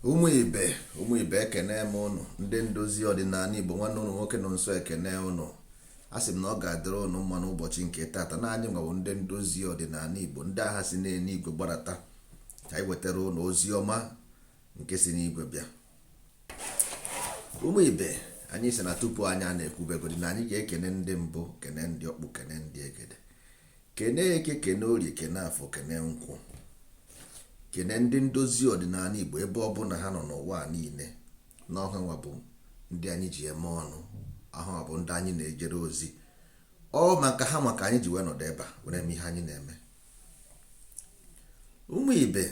Ụmụ ibe, ụmụ ibe, ekene m ụnụ. Ndị ndozi ọdịnala Igbo, nwanne ụnụ nwoke nọ nso ekene ụnụ. A sị m na ọ ga-adịrị ụnụ mma n'ụbọchị nke taata. Na anyị nwawo ndị ndozi ọdịnala Igbo, ndị agha si n'eluigwe gbadata ka anyị wetara ụnụ ozi ọma nke si n'igwe bịa. Ụmụ ibe, anyị sị na tupu anyị a na-ekwubegodi na anyị ga-ekene ndị mbụ, kene ndị ọkpụ, kene ndị egede, kene eke, kene orie, kene afọ, kene nkwụ, kene ndị ndozi ọdịnala Igbo ebe ọ bụla ha nọ n'ụwa niile. Na ọha nwa bụ ndị anyị ji eme ọnụ ahụ, bụ ndị anyị na-ejere ozi. Ọ maka ha, maka anyị ji wee nọdụ ebe a were eme ihe anyị na-eme. Ụmụ ibe,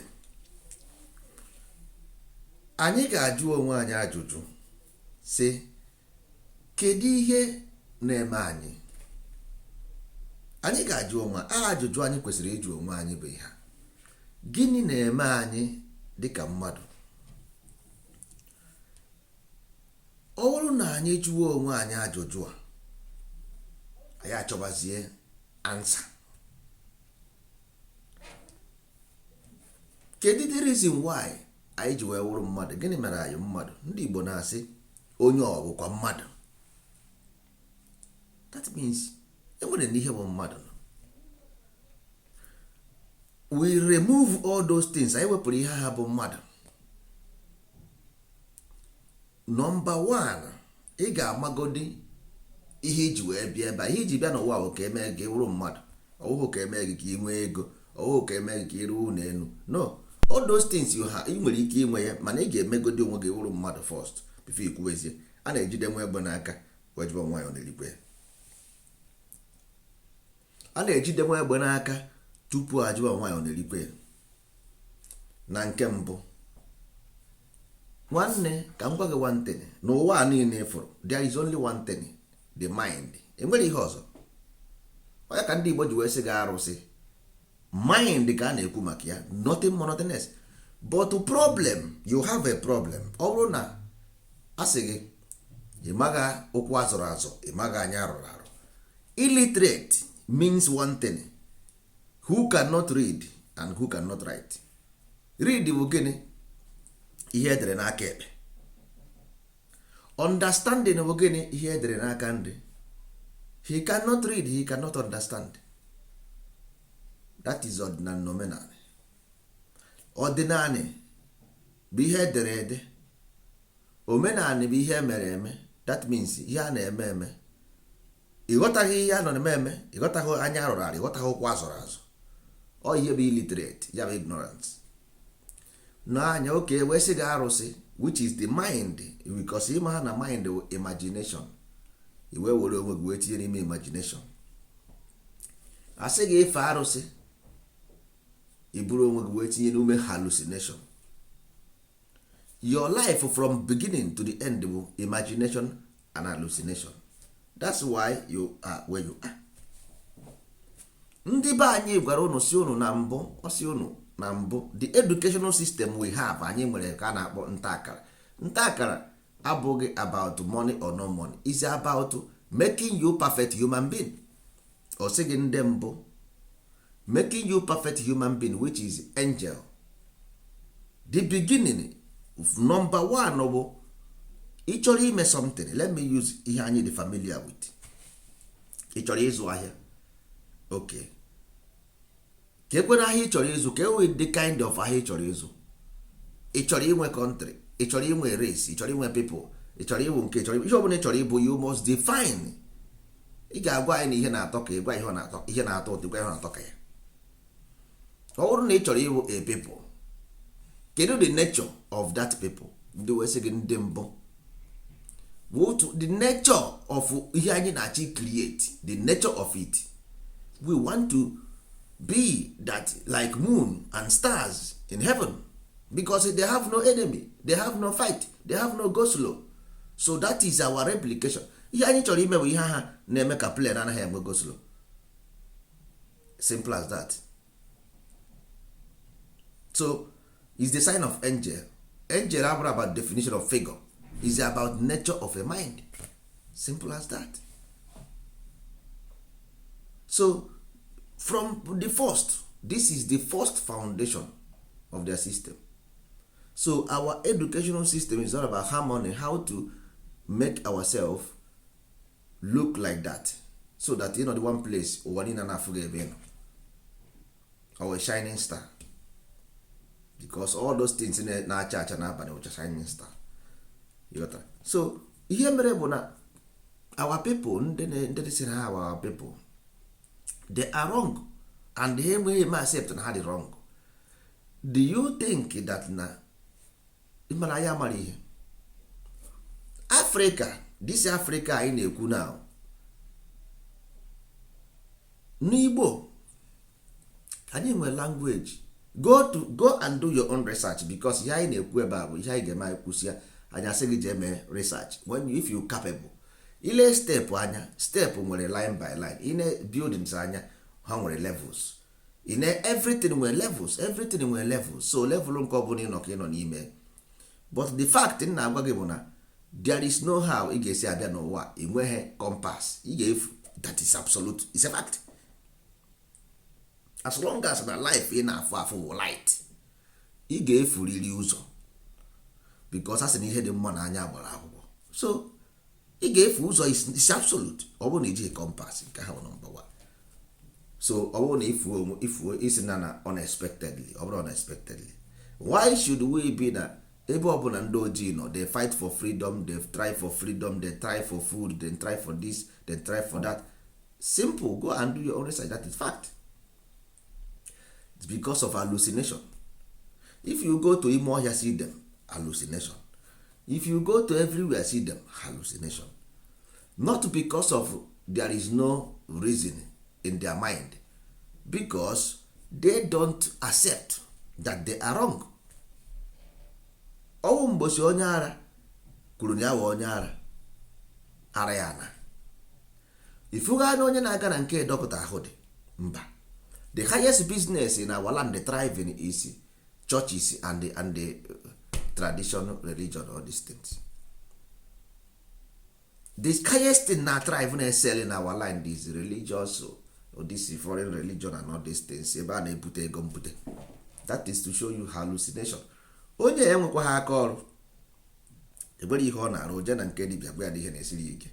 anyị ga-ajụ onwe anyị ajụjụ sị, kedu ihe na-eme anyị? Anyị ga-ajụ onwe ajụjụ anyị kwesịrị ịjụ onwe anyị bụ ihe a: gịnị na-eme anyị dịka mmadụ? Ọ bụrụ na anyị jụọ onwe anyị ajụjụ a, anyị achọbazie answer. Kedu the reason why anyị ji wee wụrụ mmadụ? Gịnị mere anyị mmadụ? Ndị Igbo na-asị, onye ọ bụkwa mmadụ. That means enwere na ihe bụ mmadụ. We remove all those things. Anyị wepụrụ ihe ha bụ mmadụ. Number one, ị ga-amagodi ihe iji wee bịa ebe a. Ihe iji bịa n'ụwa bụ ka emee gị wụrụ mmadụ. Ọwụhụ ka emee gị ka ị nwee ego, ọwụhụ ka emee gị ka ị rụọ ụlọ elu. No, all those things you ha, ị nwere ike inwe ya, mana ị ga-emegodi onwe gị wụrụ mmadụ first before ikwuwezie. A na-ejide nwa egbe n'aka wee jụọ nwaanyị ọ na-erikwe ya. A na-ejide nwa egbe n'aka tupu ajụwa nwaanyị ọ na-erikwe ya. Na nke mbụ, nwanne, ka m gwa gị one thing: n'ụwa a niile ịfụrụ, there is only one thing, the mind. Enwere ihe ọzọ. Onye ka ndị Igbo ji wee sị gị arụsị mind ka a na-ekwu maka ya, nothing more, nothing else. But problem, you have a problem. Ọ bụrụ na a sị gị ị maghị ụkwụ azụrụ azụ, ị maghị anya arụrụ arụ. Illiterate means one thing: who cannot read and who cannot write. Read bụ gịnị? Ihe edere n'aka ekpe. Understanding bụ gịnị? Ihe edere n'aka nri. He cannot read, he cannot understand. That is ọdịnala na omenala. Ọdịnala bụ ihe edere ede, omenala bụ ihe emere eme. That means ihe a na-eme eme. Ịghọtaghị ihe a nọ na-eme eme, ịghọtaghị anya arụrụ arụ, ịghọtaghị ụkwụ azụrụ azụ. Ọ ihe bụ illiterate, ya bụ ignorance n'anya oke. Wee sị gị arụsị, which is the mind, because ịma ha na mind bụ imagination. I wee were onwe gị wee tinye n'ime imagination. Asị gị ife arụsị, i buru onwe gị wee tinye n'ume hallucination. Your life from beginning to the end bụ imagination and hallucination. That's why you are where you are. Ndị be anyị gwara ụnụ si ụnụ na mbụ, ọsi ụnụ na mbụ, the educational system we have, anyị nwere ka a na-akpọ ntaakara. Ntaakara abụghị about money or no money, is about making you perfect human being. Ọ sị gị ndị mbụ, making you perfect human being, which is angel. The beginning of number one bụ ị chọrọ ime something. Let me use ihe anyị dị familiar with. Ị chọrọ ịzụ ahịa, okay, ka ekwere ahịa ị chọrọ ịzụ, ka e nwee the kind of ahịa ị chọrọ ịzụ. Ị chọrọ inwe country, ị chọrọ inwe race, ị chọrọ inwe people, ị chọrọ ịbụ nke ị chọrọ, ihe ọbụla ị chọrọ ịbụ, you must define. Ị ga-agwa anyị na ihe na-atọ ka ịgwa ihe ọ na-atọ, ihe na-atọ ụtọ, ịgwa ihe ọ na-atọ ka ya. Ọ bụrụ na ị chọrọ ịbụ a people, kedu the nature of that people? Ndị wee sị gị ndị mbụ, what the nature of ihe anyị na-achọ create, the nature of it. We want to be that like moon and stars in heaven, because they have no enemy, they have no fight, they have no go slow. So that is our replication. Ihe anyị chọrọ ime bụ ihe ha na-eme ka plane anaghị enwe go slow. Simple as that. So is the sign of angel. Angel abụrụ about definition of figure, is about nature of a mind. Simple as that. So from the first, this is the first foundation of their system. So our educational system is all about harmony, how to make ourselves look like that, so that you know the one place ụwa niile na-afụ gị ebe ị nọ, or a shining star, because all those things na-acha acha n'abalị wụcha shining star. Ịghọtara? So ihe mere bụ na our people, ndị sị na ha our people, they are wrong, and ha enweghị eme accept na ha dị wrong. Do you think that na mana anyị amara ihe Africa, this Africa anyị na-ekwu now, n'Igbo anyị nwere language? Go and do your own research, because ihe anyị na-ekwu ebe a bụ ihe anyị ga-eme. Anyị kwụsị ya, anyị asị gị jee mee research when you, if you capable. Ile step anya, step nwere line by line. Ine buildings anya, ha nwere levels. Ine everything nwere levels, everything nwere levels. So level nke ọbụla ịnọ ka ịnọ n'ime. But the fact m na-agwa gị bụ na there is no how ị ga-esi abịa n'ụwa ị nweghị compass, ị ga-efu. That is absolute, is a fact. As long as na life ị na-afụ afụ bụ light, ị ga-efuriri ụzọ, because a sị na ihe dị mma n'anya gbara akwụkwọ. So ị ga-efu ụzọ, is absolute, ọ bụrụ na ijighị compass. Nke ha bụ number one. So ọ bụrụ na ifuo ifuo isi na unexpectedly, ọ bụrụ unexpectedly, why should we be na ebe ọbụla ndị ojii nọ? They fight for freedom, they try for freedom, they try for food, they try for this, they try for that. Simple. Go and do your own research. That is fact. It's because of hallucination. If you go to ime ọhịa, see them, hallucination. If you go to everywhere, see them, hallucination. Not because of there is no reason in their mind, because they don't accept that they are wrong. Ọnwụ mgbosi onye ara kwuru na ya wụ onye ara, ara ya na ifuga anya. Onye na-aga na nke dọkịta ahụ dị mba. The highest business in our land thriving is churches and the tradition, religion, all these things. The highest thing na thrive, na sell in our land is religious or this foreign religion and all these things. Ebe a na-ebute ego mbute. That is to show you hallucination. Onye enwekwa ha aka ọrụ, ebere ihe ọ na-arụ, je na nke dibịa gwa ya na ihe na-esiri ya ike.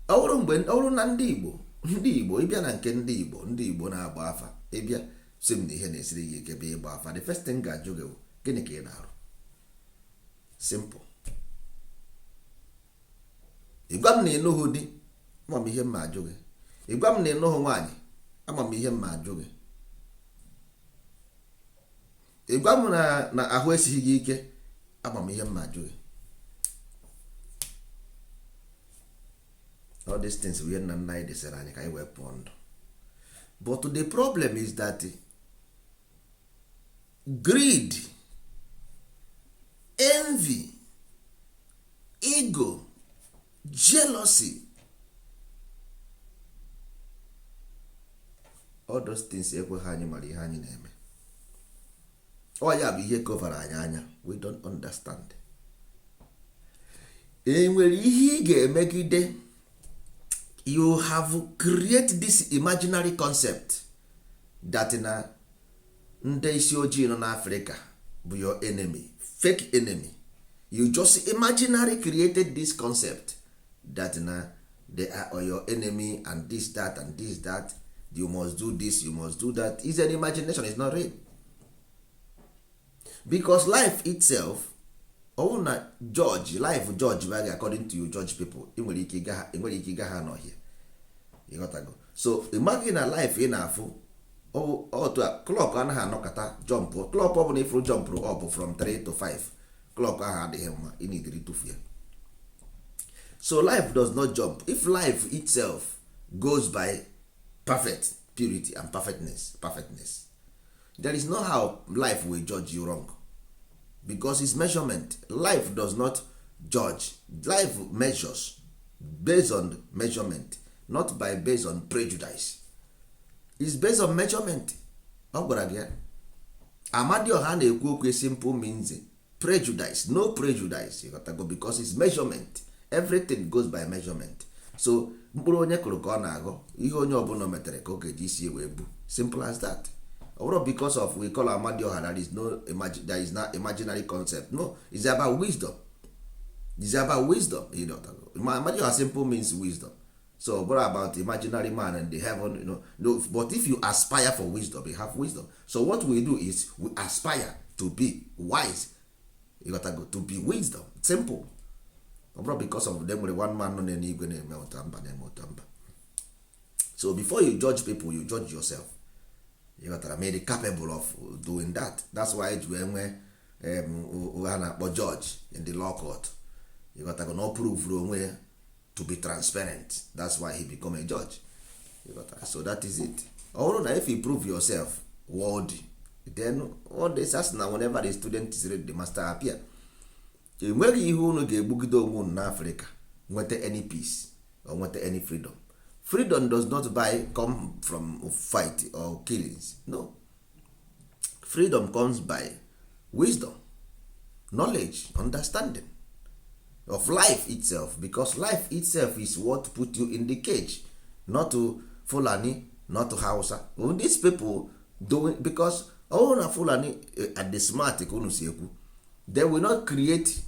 Ọ bụrụ mgbe ọ bụrụ na ndị Igbo, ndị Igbo, ịbịa na nke ndị Igbo, ndị Igbo na-agba afa, ịbịa sị m na ihe na-esiri gị ike, bịa ịgba afa, the first thing ga-ajụ gị bụ, "Gịnị ka ị na-arụ?" Simple. Ịgwa m na ịnụghị di, ama m ihe m ma ajụ gị. Ịgwa m na ịnụghị nwaanyị, ama m ihe m ma ajụ gị. Ịgwa m na ahụ esighị gị ike, ama m ihe m ma ajụ gị. All these things bụ ihe nna nna anyị desara anyị ka anyị wee pụọ ndụ. But the problem is that greed, envy, ego, jealousy, all those things ekweghị anyị mara ihe anyị na-eme. Ọ ya bụ ihe cover anyị anya. We don't understand. E nwere ihe ị ga-emegide. You have create this imaginary concept that na ndị isi ojii nọ n'Africa bụ your enemy, fake enemy. You just imaginary created this concept that na they are your enemy and this, that and this, that you must do this, you must do that. Is an imagination, is not real, because life itself, ọwụ na judge life, judge gị according to you judge people. Ị nwere ike ịga, ị nwere ike ịga ha n'ọhịa. Ịghọtago? So ị maghị na life ị na-afụ otu a, clock anaghị anọkọta jump. Clock ọ bụla ifuru jumpụrụ up from 3 to 5, clock ahụ adịghị mma, ị nidiri tụfu ya. So life does not jump. If life itself goes by perfect purity and perfectness, there is no how life will judge you wrong, because it's measurement. Life does not judge. Life measures based on measurement, not by based on prejudice. It's based on measurement. Ọ gwara gị ya, Amadioha na-ekwu okwu, simple means prejudice, no prejudice. Ịghọtago? Because it's measurement. Everything goes by measurement. So mkpụrụ onye kụrụ ka ọ na-aghọ. Ihe onye ọbụla metere ka ọ ga-eji isi wee bu. Simple as that. Ọ bụrụ because of we call Amadioha, there is no there is no imaginary concept. No, it's about wisdom. It's about wisdom. Amadioha simple means wisdom. So ọ bụrụ about imaginary man in the heaven. No, but if you aspire for wisdom, you have wisdom. So what we do is we aspire to be wise. You gotta go to be wisdom. Simple. Ọ bụrụ because of them nwere one man nọ n'eluigwe na-eme ụta mba, na-eme ụta mba. So before you judge people, you judge yourself. You got made capable of doing that. That's why eji wee nwee ha na-akpọ judge in the law court. You got to no prove onwe ya to be transparent. That's why he become a judge. You got. So that is it. Ọ bụrụ na if you prove yourself worthy, then all this as na whenever the student is ready, the master appear. Enweghị ihe unu ga-egbugide onwe unu n'Africa nweta any peace or nweta any freedom. Freedom does not buy come from fight or killings. No, freedom comes by wisdom, knowledge, understanding of life itself, because life itself is what put you in the cage, not to Fulani, not to Hausa. These people doing because ọwụ na Fulani at the smart ka unu si ekwu, they will not create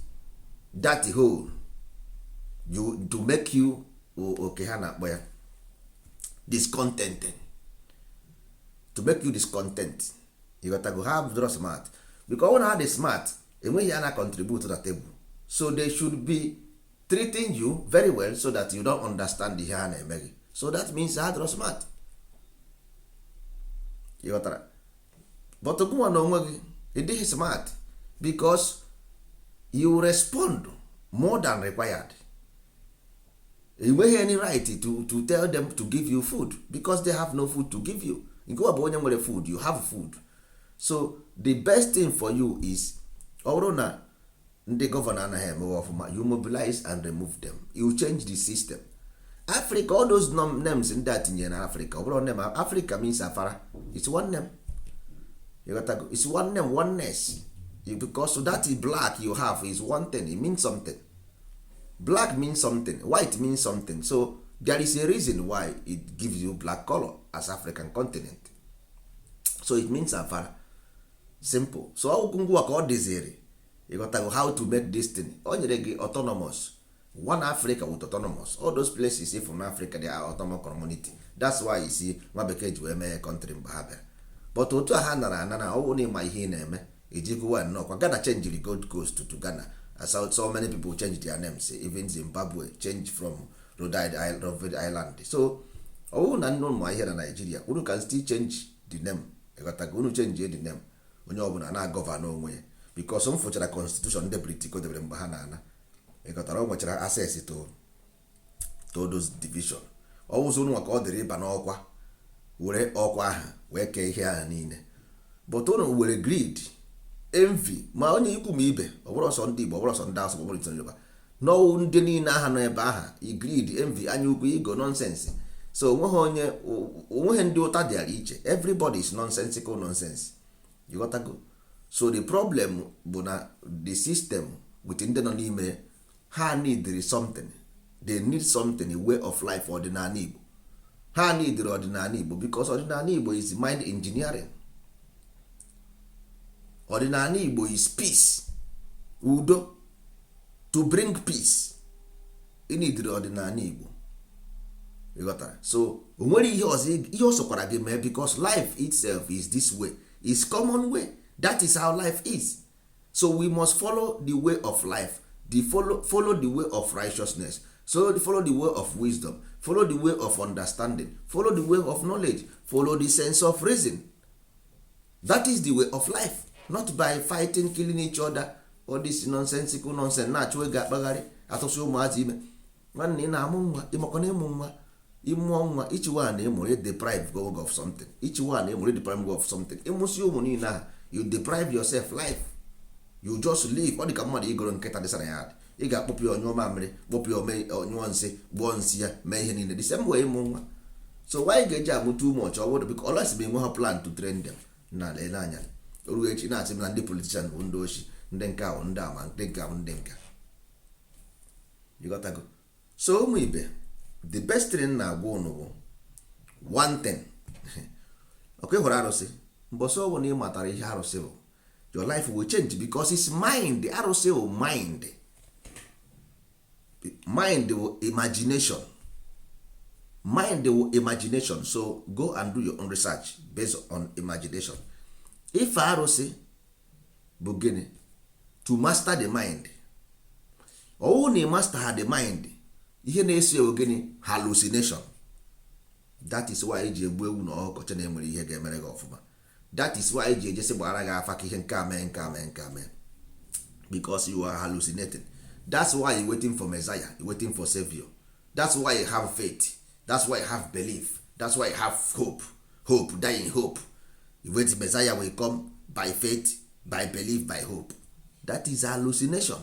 that hole you to make you okay. Ha na-akpọ ya discontent, to make you discontent. You got to go have draw smart, because when ha dị smart, enweghị ya na contribute to the table. So they should be treating you very well so that you don't understand ihe ha na-eme gị. So that means ha draw smart. You ghọtara? But gụnwa na onwe gị, ị dịghị smart because you respond more than required. Enweghị any right to tell them to give you food because they have no food to give you. Nke ọ bụ onye nwere food, you have food. So the best thing for you is, ọ bụrụ na ndị governor anaghị emewe ọfụma, you mobilize and remove them. You change the system. Africa, all those names ndị a tinyere na Africa, ọ bụrụ name Africa means afara. It's one name. You got to go. It's one name, oneness. Because that is black you have is one thing. It means something. Black means something, white means something. So there is a reason why it gives you black color as African continent. So it means afara. Simple. So ọgwụgwụ ngwa ka ọ dịziri. Ịghọtago how to make this thing? O nyere gị autonomous one Africa with autonomous all those places. If from Africa, they are autonomous community. That's why you see nwa bekee ji wee mee country mgbe ha bịara. But otu a ha nara ana na ọwụ na ịma ihe ị na-eme ejigụwa nnọọ kwa Ghana changiri Gold Coast to Ghana. As so many people change their names. Even Zimbabwe change from Rhode Island. So ọwụ na nnu ma ihe na Nigeria, unu can still change the name. Ịghọtago? Unu change the name, onye ọbụla na-agọvan onwe ya, because m fụchara constitution ndị British debere mgbe ha na-ana. Ịghọtara? O nwechara access to those division. Ọwụzụ unu ka ọ dịrị ịba n'ọkwa, were ọkwa ahụ wee kee ihe ahụ niile. But unu were greed, envy, ma onye ikwu ma ibe. Ọ bụrụ ọsọ ndị Igbo, ọ bụrụ ọsọ ndị Awụsa, ọ bụrụ ndị Yoruba, n'ọwụ ndị niile aha nọ ebe aha. Greed, envy, anya ukwu, ego, nonsense. So onweghị onye, onweghị ndị ụta dịara iche. Everybody is nonsensical nonsense. You got to go. So the problem bụ na the system with ndị nọ n'ime ha need something. They need something, a way of life, ọdịnala Igbo. Ha need ọdịnala Igbo because ọdịnala Igbo is mind engineering. Ọdịnala Igbo is peace, udo. To bring peace, ị need ọdịnala Igbo. Ịghọtara? So o nwere ihe ọzọ, ihe ọ sọkwara gị mee, because life itself is this way, is common way. That is how life is. So we must follow the way of life, the follow the way of righteousness. So follow the way of wisdom, follow the way of understanding, follow the way of knowledge, follow the sense of reason. That is the way of life, not by fighting, killing each other, all this nonsensical nonsense na-achụ ego, akpagharị, atụsị ụmụazị ime. Nwanne, ị na-amụ nwa, ịmakwa na ịmụ nwa, ịmụọ nwa ichiwa na ịmụrụ, deprive go of something. Ichiwa na ịmụrụ, deprive go of something. Ịmụsị ụmụ niile ahụ, you deprive yourself life. You just live. Ọ dị ka mmadụ igoro nkịta dịsa na ya dị. Ị ga-akpọpụ ya ọnyụọ mamịrị, kpọpụ ya ome ọnyụọ nsị, gbụọ nsị ya, mee ihe niile the same way ịmụ nwa. So why ga-eji amụ too much? Ọ bụrụ because always bụ enwe ha plan to train them na lele anya oruo echi na-asị m na ndị politician bụ ndị ochi, ndị nke ahụ, ndị ama, ndị nke ahụ, ndị nka. You got to go. So ụmụ ibe, the best thing na-agwa unu bụ one thing. Ọkwa ịhụrụ arụsị? Mbọsị ọ bụla ị matara ihe arụsị bụ, your life will change, because it's mind. Arụsị bụ mind. Mind bụ imagination. Mind bụ imagination. So go and do your own research based on imagination. Ife arụsị bụ gịnị? To master the mind. Ọwụ na ị master ha the mind, ihe na-eso ewu gịnị? Hallucination. That is why eji egbu ewu na ọkọchị na enwere ihe ga-emere gị ọfụma. That is why eji ejesi gbara gị afa ka ihe nke a mee, nke a mee, nke a mee, because you are hallucinating. That's why you waiting for Messiah, you waiting for savior. That's why you have faith, that's why you have belief, that's why you have hope. Hope, dying hope. You wait, Messiah will come by faith, by belief, by hope. That is hallucination.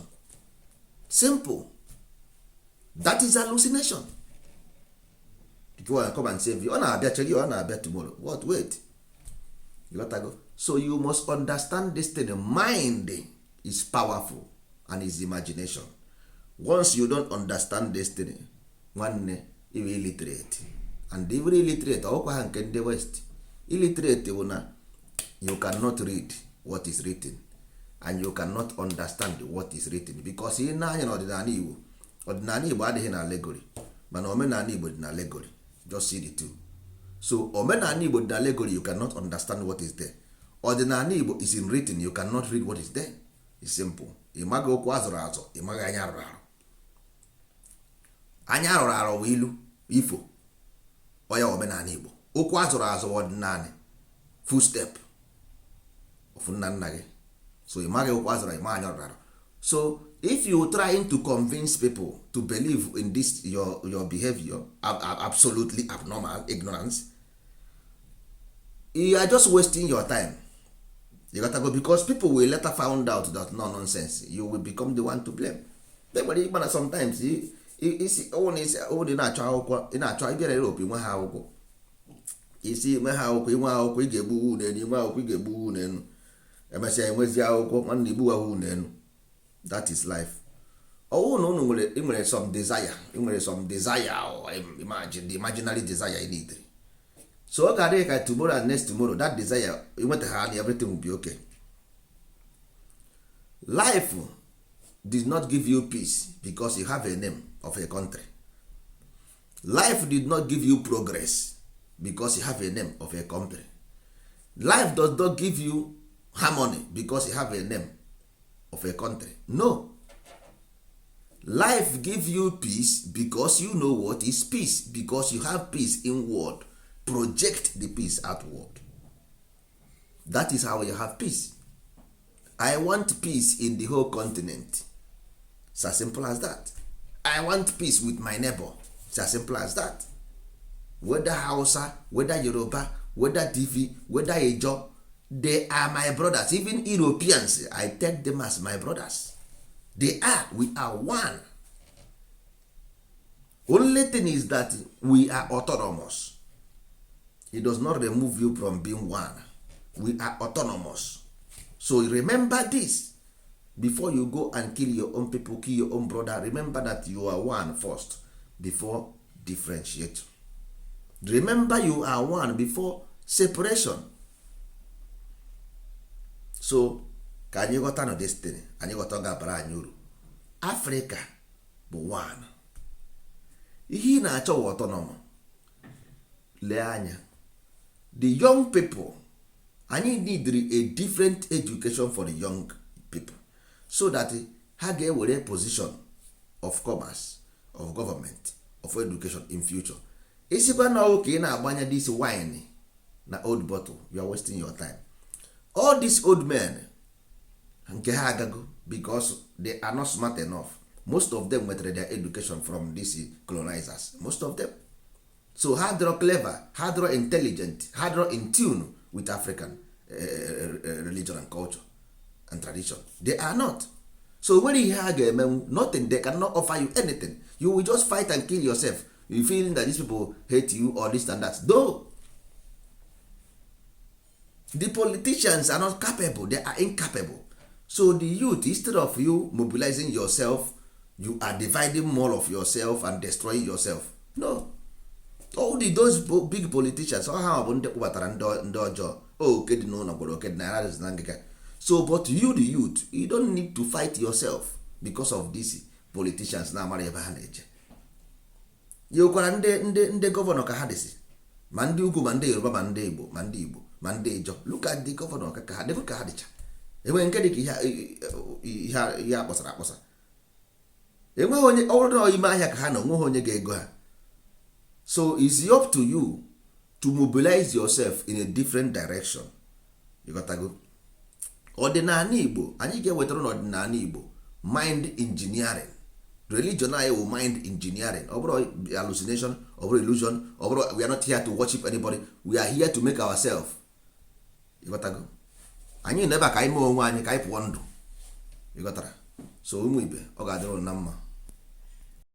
Simple. That is hallucination. Go and come and save you. Ọ na-abịa, chere, ọ na-abịa tomorrow. What? Wait. You got to go. So you must understand this thing. Mind is powerful and is imagination. Once you don't understand this thing, nwanne, iwe illiterate. And even illiterate ọkwa ha nke ndị West, illiterate bụ na you cannot read what is written and you cannot understand what is written, because ị na-anya n'ọdịnala Igbo, ọdịnala Igbo adịghị na allegory, mana omenala Igbo dị na allegory. Just see the two. So omenala Igbo dị na allegory, you cannot understand what is there. Ọdịnala Igbo is in written, you cannot read what is there. It's simple. Ị maghị okwu azụrụ azụ, ị maghị anya arụrụ arụ. Anya arụrụ arụ bụ ilu ifo ọya omenala Igbo. Okwu azụrụ azụ bụ ọdịnala, footstep of nna nna gị. So ị maghị okwu azụrụ, ị maghị anya arụrụ arụ. So if you trying to convince people to believe in this your behavior, absolutely abnormal ignorance, you are just wasting your time. You got to go, because people will later found out that no nonsense. You will become the one to blame. Nwere ikpe na sometimes isi ọwụ na isi ọwụ na ị na-achọ akwụkwọ, ị na-achọ ịbịa na Europe, inwe ha akwụkwọ isi nwe ha akwụkwọ, inwe akwụkwọ, ị ga-egbu wu n'elu, inwe akwụkwọ, ị ga-egbu wu n'elu. Emesịa enwezi akwụkwọ, nwanne, igbu ahụ n'elu. That is life. Ọwụ na unu nwere, ị nwere some desire, ị nwere some desire or imagine the imaginary desire you need. So ọ ga-adị ka tomorrow and next tomorrow, that desire inweta ha and everything will be okay. Life did not give you peace because you have a name of a country. Life did not give you progress because you have a name of a country. Life does not give you harmony because you have a name of a country. No. Life give you peace because you know what is peace, because you have peace inward. Project the peace outward. That is how you have peace. I want peace in the whole continent. It's as simple as that. I want peace with my neighbor. It's as simple as that. Whether Hausa, whether Yoruba, whether Tiv, whether Ijaw, they are my brothers. Even Europeans, I take them as my brothers. They are, we are one. Only thing is that we are autonomous. It does not remove you from being one. We are autonomous. So remember this before you go and kill your own people, kill your own brother. Remember that you are one first before differentiate. Remember you are one before separation. So ka anyị ghọta na destiny anyị ghọta, ọ ga-abara anyị uru. Afrịka bụ one. Ihe ị na-achọ wụ autonomy. Lee anya, the young people, anyị need a different education for the young people so that ha ga-ewere position of commerce, of government, of education in future. Isikwa na ọwụ ka ị na-agbanye this wine na old bottle, you are wasting your time. All these old men nke ha agago because they are not smart enough. Most of them nwetara their education from these colonizers, most of them. So ha dịrọ clever, ha dịrọ intelligent, ha dịrọ in tune with African religion and culture and tradition. They are not. So nwere ihe ha ga-emenwu? Nothing. They cannot offer you anything. You will just fight and kill yourself. You feeling that these people hate you or this and that. No, the politicians are not capable. They are incapable. So the youth, instead of you mobilizing yourself, you are dividing more of yourself and destroying yourself. No, all the those big politicians, ọ ha bụ ndị kpụbatara ndị ọjọọ. Oke dị n'ụlọ gwara oke dị na ara na ngịga. So, but you, the youth, you don't need to fight yourself because of these politicians na-amara ebe ha na-eje. Yekwara ndị governor ka ha dịsị, ma ndị ugwu, ma ndị Yoruba, ma ndị Igbo, ma ndị Igbo, ma ndị Ijọ. Look at the governor ka ha dịkwa, ka ha dịcha. Enweghị nke dị ka ihe a kpọsara akpọsa. Enweghị onye ọ bụrụ na ime ahịa ka ha na onweghị onye ga-ego ha. So it's up to you to mobilize yourself in a different direction. Ịghọtago? Ọdịnala Igbo, anyị ga-ewetara n'ọdịnala Igbo mind engineering. Religion anyị wụ mind engineering. Ọ bụrụ hallucination, ọ bụrụ illusion, ọ bụrụ we are not here to worship anybody, we are here to make ourselves. Ịghọtago? Anyị nọ ebe a ka anyị mee onwe anyị, ka anyị pụọ ndụ. Ịghọtara? So ụmụ ibe, ọ ga-adịrị unu na mma.